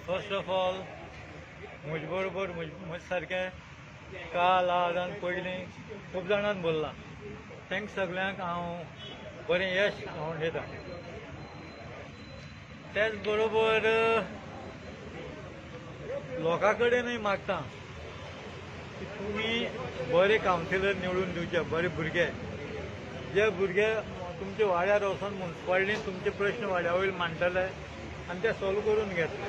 First of all, म्हजे बरोबर म्हजे सारकें काल, आज आनी पयलीं खूब जाणांनी भरलां. तांकां सगल्यांक हांव बरें यश हांव दितां. तेच बरोबर लोकां कडेनूय मागता की तुमी बरे कावन्सिलर निवडून दिवचे, बरे भुरगे, जे भुरगे तुमच्या वाड्यार वचून मुन्सिपालिटीन तुमचे प्रश्न वाड्या वयर मांडटले आनी ते सॉल्व करून घेतले.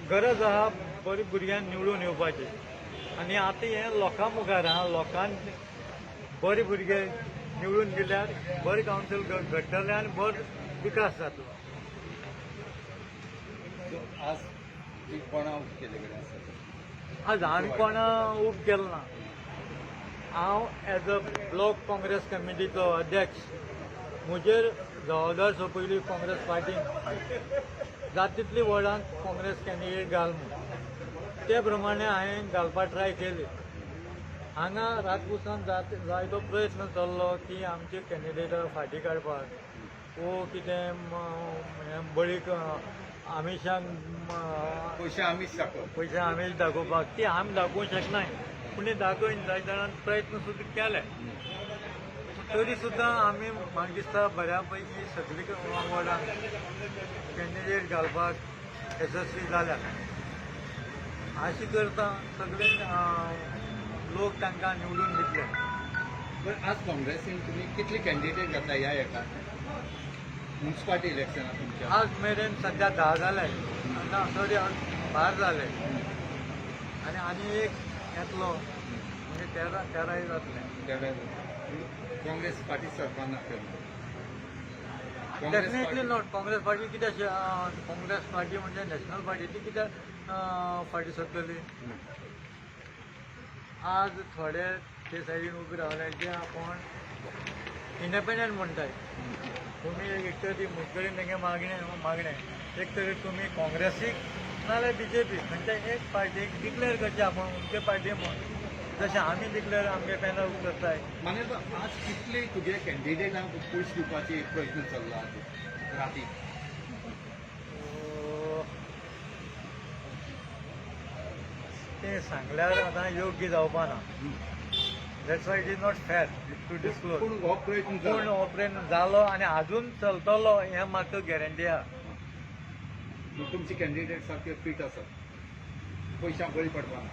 गरज आहा बरी भुरग्यांक निवडून येवपाची आनी आतां हें लोकां मुखार आहा. लोकांक बरे भुरगे निवडून दिल्यार बरें कावन्सील घडटलें आनी बरो विकास जातलो. सो आज जी कोणा उब केले कडेन आसा? आज हांवें कोणा उब केलो ना. हांव एज अ ब्लॉक काँग्रेस कमिटीचो अध्यक्ष, म्हजेर जबाबदार सोंपयली काँग्रेस पार्टीन, जाता तितली वॉर्डांत काँग्रेस कॅन्डिडेट घाल म्हूण. ते प्रमाणे हांवें घालपा ट्राय केली. हांगा रातपुसान जायतो प्रयत्न चल्लो की आमचे कॅन्डिडेटाक फाटीं काडपाक वो कितें हें बळीक आमिशाक पयशे आमीच दाखोवप. पयशे आमीश दाखोवपाक. ती आमी दाखोवंक शकनाय, पूण ती दाखोवन जायते जाणान प्रयत्न सुद्दां केले. तरी सुद्दां आमी, म्हाका दिसता, बऱ्या पैकी सगळी वॉर्डान कॅन्डिडेट घालपाक येसस्वी जाल्या. आशा करता सगळे लोक तांकां निवडून दितले. पण आज काँग्रेसीन तुम्ही कितले कॅन्डिडेट घातला ह्या हेका, मुन्सिपालिटी इलेक्शनाक तुमच्या? आज मेरेन सध्या 10 जाले ना, सॉरी, 12 जाले आनी आनी एक येतलो म्हणजे 13, 13य जातले. काँग्रेस पार्टी सरपाना? Definitely not. Congress party कित्याक? काँग्रेस पार्टी म्हणजे नॅशनल पार्टी, ती कित्याक फाटीं सरतली? आज थोडे ते सायडीन उबे रावले जे आपूण इंडिपेंडंट म्हणटाय. तुमी एक तरी म्हजे कडेन तेंगे मागणें मागणें, एक तरी तुमी काँग्रेसीक नाजाल्यार बीजेपी, खंयच्या एक पार्टीक डिक्लेअर करचें आपूण अमके पार्टी म्हूण, जशें आमी डिक्लेअर आमगे पॅनल करताय. माने आज कितले तुगे कॅन्डिडेटांक पयशे दिवपाचे एक प्रयत्न चल्ला आज राती? तें सांगल्यार आतां योग्य जावपा ना. That's why it is not fair to disclose. पूण हो प्रयत्न पूण जाला. हो प्रयत्न जालो आनी आजून चलतलो हें म्हाका गॅरंटी आहा. तुमचे कॅन्डिडेट सारखे फिट आसात, पयशांक बळी पडपाना?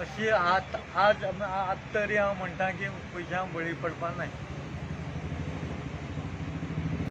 अशी आत आज आत तरी हांव म्हणटा की पयशांक बळी पडपा नाय.